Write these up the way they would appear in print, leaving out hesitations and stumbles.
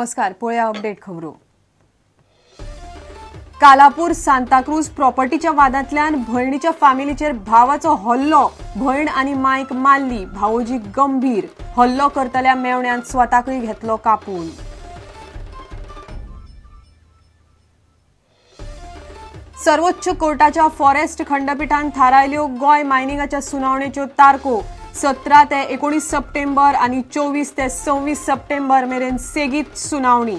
नमस्कार, पळया अपडेट खबरो. कालापूर सांताक्रूज प्रॉपर्टीच्या वादांतल्यान भयणीच्या फामिलीचेर भावाचो हल्लो, भयण आनी मायक मारली, भावोजी गंभीर, हल्लो करतल्या मेवण्यान स्वताकय घेतलो कापून. सर्वोच्च कोर्टाच्या फॉरेस्ट खंडपीठान थारायल्यो गोंय मायनिंगाच्या सुनावणेच्यो तारखो 17 ते 19 सप्टेंबर आनी 24 ते 26 सप्टेंबर मेरेन सेगीत सुनावणी.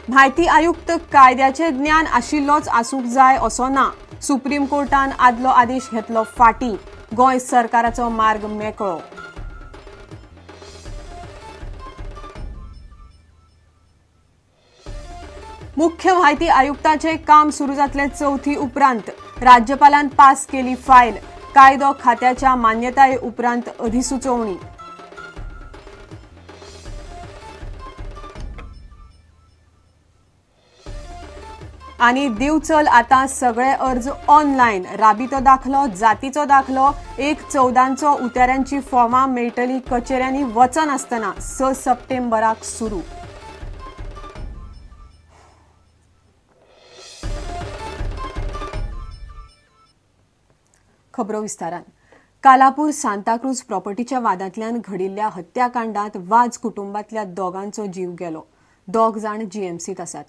म्हायती आयुक्त कायद्याचे ज्ञान आशिल्लोच आसूंक जाय असो ना, सुप्रीम कोर्टान आदलो आदेश घेतलो फाटी, गोंय सरकाराचो मार्ग मेकळो. मुख्य म्हायती आयुक्ताचे काम सुरू जातले चवथी उपरांत, राज्यपालान पास केली फायल, कायदो खात्याच्या मान्यताये उपरांत अधिसुचोवणी. आनी दिवचल आता सगळे अर्ज ऑनलायन, राबितो दाखलो, जातीचो दाखलो, 1/14 उतार्यांची फॉर्मां मेळटली कचेऱ्यांनी वचनासतना 6 सप्टेंबराक सुरू. खबरो विस्तारान. कालापूर सांताक्रूज प्रॉपर्टीच्या वादांतल्यान घडिल्ल्या हत्याकांडात वाज कुटुंबांतल्या दोगांचो जीव गेलो. दोग जाण जीएमसीत आसात.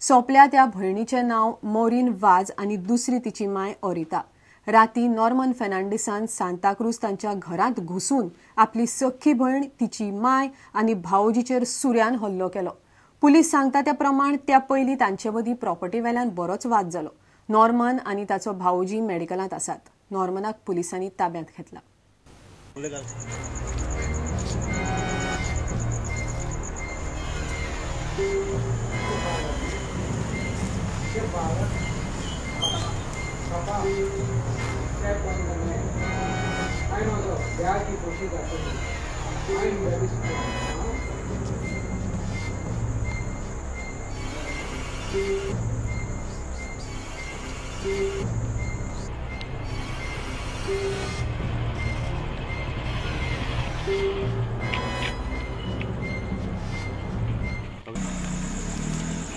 सोंपल्या त्या भयणीचें नांव मोरीन वाज आनी दुसरी तिची माय ओरिता. राती नॉर्मन फेर्नांडीसान सांताक्रूज तांच्या घरांत घुसून आपली सख्खी भयण, तिची माय आनी भावोजीचेर सुऱ्यान हल्लो केलो. पुलीस सांगता त्या प्रमाण त्या पयलीं तांचे मदीं प्रॉपर्टी वेल्यान बरोच वाद जालो. नॉर्मन आनी ताचो भावोजी मेडिकलांत आसात. नॉर्मनाक पुलिसांनी ताब्यांत घेतला.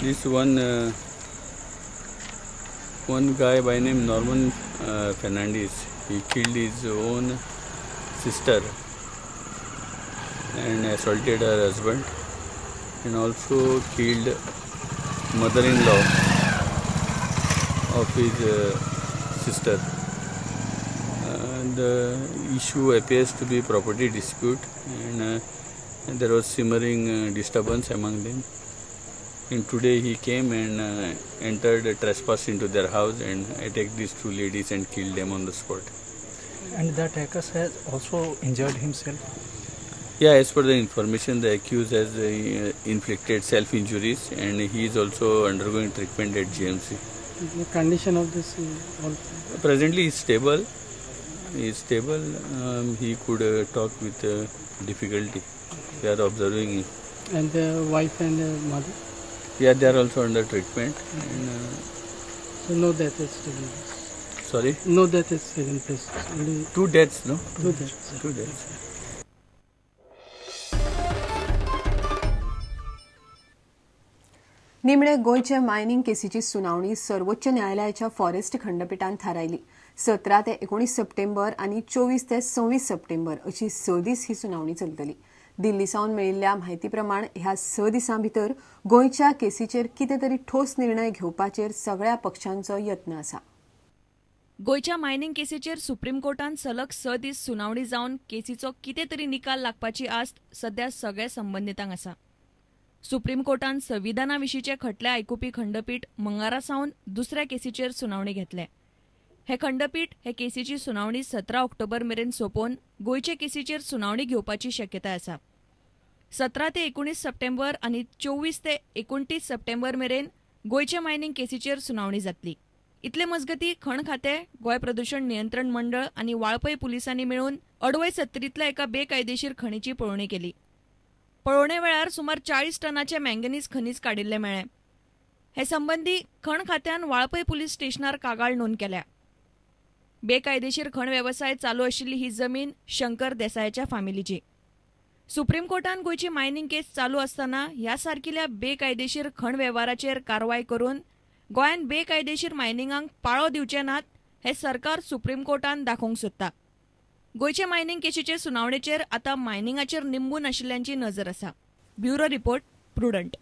This one guy by name Norman Fernandez, he killed his own sister and assaulted her husband and also killed mother-in-law of his sister. The issue appears to be property dispute and there was simmering disturbance among them. And today he came and entered a trespass into their house and attacked these two ladies and killed them on the spot. And the attacker has also injured himself? Yeah, as per the information, the accused has inflicted self-injuries and he is also undergoing treatment at GMC. The condition of this? Presently he is stable. He is stable. He could talk with difficulty. We are observing him. And the wife and the mother? Yeah, they are also under treatment. And, so no death is taken place? Sorry? No death is taken place. Only two deaths, no? Two deaths. Two deaths. निमणे गोंयचे mining केसीची सुनावणी सर्वोच्च न्यायालयाच्या forest खंडपीठान थारायली. 17 ते 19 सप्टेंबर आनी 24 ते 26 सप्टेंबर अशी 6 दीस ही सुनावणी चलतली. दिल्ली सावन मेळिल्ल्या म्हायती प्रमाण ह्या 6 दिसां भितर गोंयच्या केसीचेर कितें तरी ठोस निर्णय घेवपाचेर सगळ्या पक्षांचो यत्न आसा. गोंयच्या मायनिंग केसीचेर सुप्रीम कोर्टान सलग 6 दीस सुनावणी जावन केसीचो कितें तरी निकाल लागपाची आस्त सध्या सगळ्या संबंदितांक आसा. सुप्रीम कोर्टान संविधाना विशींचे खटले आयकुपी खंडपीठ मंगळारा सावन दुसऱ्या केसीचेर सुनावणी घेतले. हे खंडपीठ हे केसीची सुनावणी 17 ऑक्टोबर मेरेन सोंपोवन गोंयचे केसीचेर सुनावणी घेवपाची शक्यताय आसा. 17 ते 19 सप्टेंबर आनी 24 ते 29 सप्टेंबर मेरेन गोंयचे मायनिंग केसीचेर सुनावणी जातली. इतले मजगती खण खातें, गोंय प्रदूषण नियंत्रण मंडळ आनी वाळपय पुलिसांनी मेळून अडवय सत्तरींतल्या एका बेकायदेशीर खणीची पळोवणी केली. पळोवणे वेळार सुमार 40 टनाचे मँगनीज खनीज काडिल्लें मेळ्ळें. हे संबंदी खण खात्यान वाळपय पुलीस स्टेशनार कागाळ नोंद केल्या. बेकायदेशीर खण वेवसाय चालू आशिल्ली ही जमीन शंकर देसायाच्या फामिलीची. सुप्रीम कोर्टान गोंयची मायनिंग केस चालू आसतना ह्या सारकिल्या बेकायदेशीर खण वेव्हाराचेर कारवाय करून गोंयांत बेकायदेशीर मायनिंगांक पाळो दिवचे नात हे सरकार सुप्रीम कोर्टान दाखोवंक सोदता. गोंयचे मायनिंग केशीचे सुनावणेचेर आतां मायनिंगाचेर निंबून आशिल्ल्यांची नजर आसा. Bureau report, Prudent.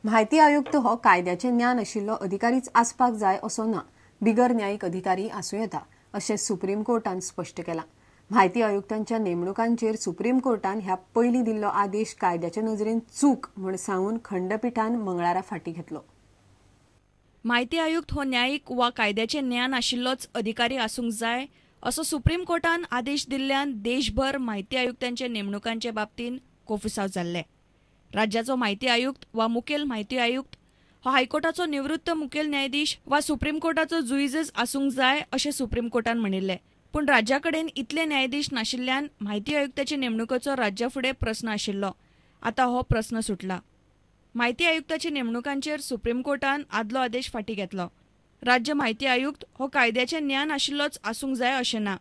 म्हायती आयुक्त हो कायद्याचें ज्ञान आशिल्लो अधिकारीच आसपाक जाय असो ना, बिगर न्यायीक अधिकारी आसूं येता अशें सुप्रीम कोर्टान स्पश्ट केलां. म्हायती आयुक्तांच्या नेमणुकांचेर सुप्रीम कोर्टान ह्या पयलीं दिल्लो आदेश कायद्याचे नजरेन चूक म्हूण सांगून खंडपिठान मंगळारा फाटीं घेतलो. म्हायती आयुक्त हो न्यायीक वा कायद्याचें ज्ञान आशिल्लोच अधिकारी आसूंक जाय असो सुप्रीम कोर्टान आदेश दिल्ल्यान देशभर म्हायती आयुक्तांच्या नेमणुकांचे बाबतींत कोफुसांव जाल्लें. राज्याचो म्हायती आयुक्त वा मुखेल म्हायती आयुक्त हो हायकोर्टाचो निवृत्त मुखेल न्यायाधीश वा सुप्रीम कोर्टाचो जुईजच आसूंक जाय अशें सुप्रीम कोर्टान म्हणिल्लें. पूण राज्या कडेन इतले न्यायाधीश नाशिल्ल्यान म्हायती आयुक्ताचे नेमणुकेचो राज्या फुडें प्रस्न आशिल्लो. आतां हो प्रस्न सुटला. म्हायती आयुक्ताच्या नेमणुकांचेर सुप्रीम कोर्टान आदलो आदेश फाटीं घेतलो. राज्य म्हायती आयुक्त हो कायद्याचें ज्ञान आशिल्लोच आसूंक जाय अशें ना.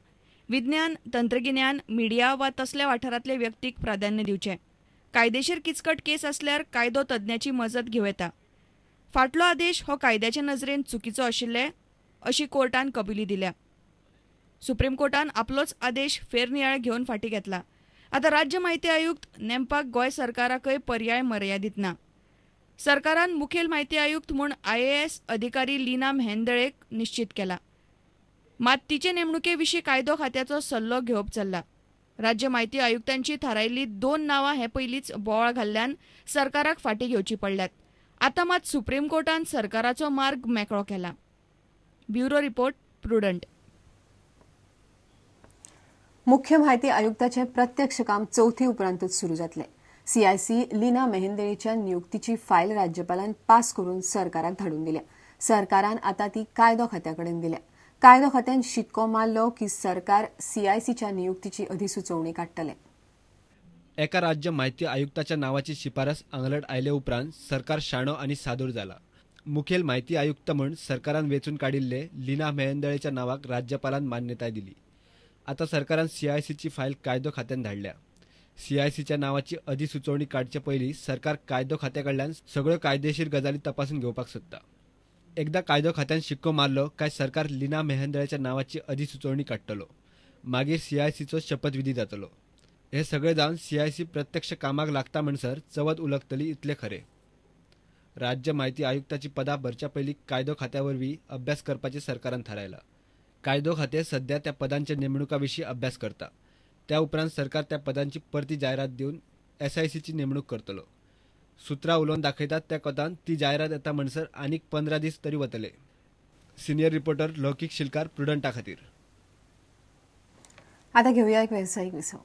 विज्ञान, तंत्रगिन्यान, मिडिया वा तसल्या वाठारांतले व्यक्तीक प्राधान्य दिवचें. कायदेशीर किचकट केस आसल्यार कायदो तज्ञाची मजत घेवं येता. फाटलो आदेश हो कायद्याचे नजरेन चुकीचो आशिल्ले अशी कोर्टान कबुली दिल्या. सुप्रीम कोर्टान आपलोच आदेश फेरनियाळ घेवन फाटीं घेतला. आतां राज्य म्हायती आयुक्त नेमपाक गोंय सरकाराकय पर्याय मर्यादीत ना. सरकारान मुखेल म्हायती आयुक्त म्हूण IAS अधिकारी लीना मेहेंदळेक निश्चित केला. मात तिचे नेमणुके विशीं कायदो खात्याचो सल्लो घेवप चल्ला. राज्य म्हायती आयुक्तांची थारायिल्ली 2 नांवां हे पयलींच बोवाळ घाल्ल्यान सरकाराक फाटीं घेवची पडल्यात. आतां मात सुप्रीम कोर्टान सरकाराचो मार्ग मेकळो केला. Bureau report, Prudent. मुख्य म्हायती आयुक्ताचें प्रत्यक्ष काम चवथी उपरांतच सुरू जातलें. CIC Leena मेहेंदळेच्या नियुक्तीची फायल राज्यपालान पास करून सरकाराक धाडून दिल्या. सरकारान आतां ती कायदो खात्या कडेन दिल्या. कायदो खात्यान शिक्को मारलो की सरकार CICच्या नियुक्तीची अधिसुचोवणी काडटलें. एका राज्य म्हायती आयुक्ताच्या नावाची शिफारस आंगलट आयले उपरांत सरकार शाणो आनी सादूर जाला. मुखेल म्हायती आयुक्त म्हूण सरकारान वेंचून काडिल्ले लीना मेहेंदळेच्या नावाक राज्यपालान मान्यताय दिली. आतां सरकारान CICची फायल कायदो खात्यान धाडल्या. CICच्या नावाची अधिसुचोवणी काडचे पयलीं सरकार कायदो खात्या कडल्यान सगळ्यो कायदेशीर गजाली तपासून घेवपाक सोदता. एकदा कायदो खात्यान शिक्को मारलो काय सरकार लीना मेहेंदळेच्या नावाची अधिसुचोवणी काडटलो. मागीर CICचो शपथविधी जातलो. हे सगळे जावन CIC प्रत्यक्ष कामाक लागता म्हणसर चवथ उलगतली इतले खरे. राज्य म्हायती आयुक्ताची पदां भरच्या पयलीं कायदो खात्या वरवीं अभ्यास करपाचें सरकारान थारायलां. कायदो खातें सध्या त्या पदांच्या नेमणुका विशीं अभ्यास करता. त्या उपरांत सरकार त्या पदांची परती जायरात दिवन SICची नेमणूक करतलो. सुत्रां उलोवन दाखयतात त्या कोतान ती जायरात येता म्हणसर आनीक 15 दीस तरी वतले. सिनियर रिपोर्टर लौकीक शिलकार, प्रुडंटा खातीर. आता घेऊया एक व्यावसायिक विसव.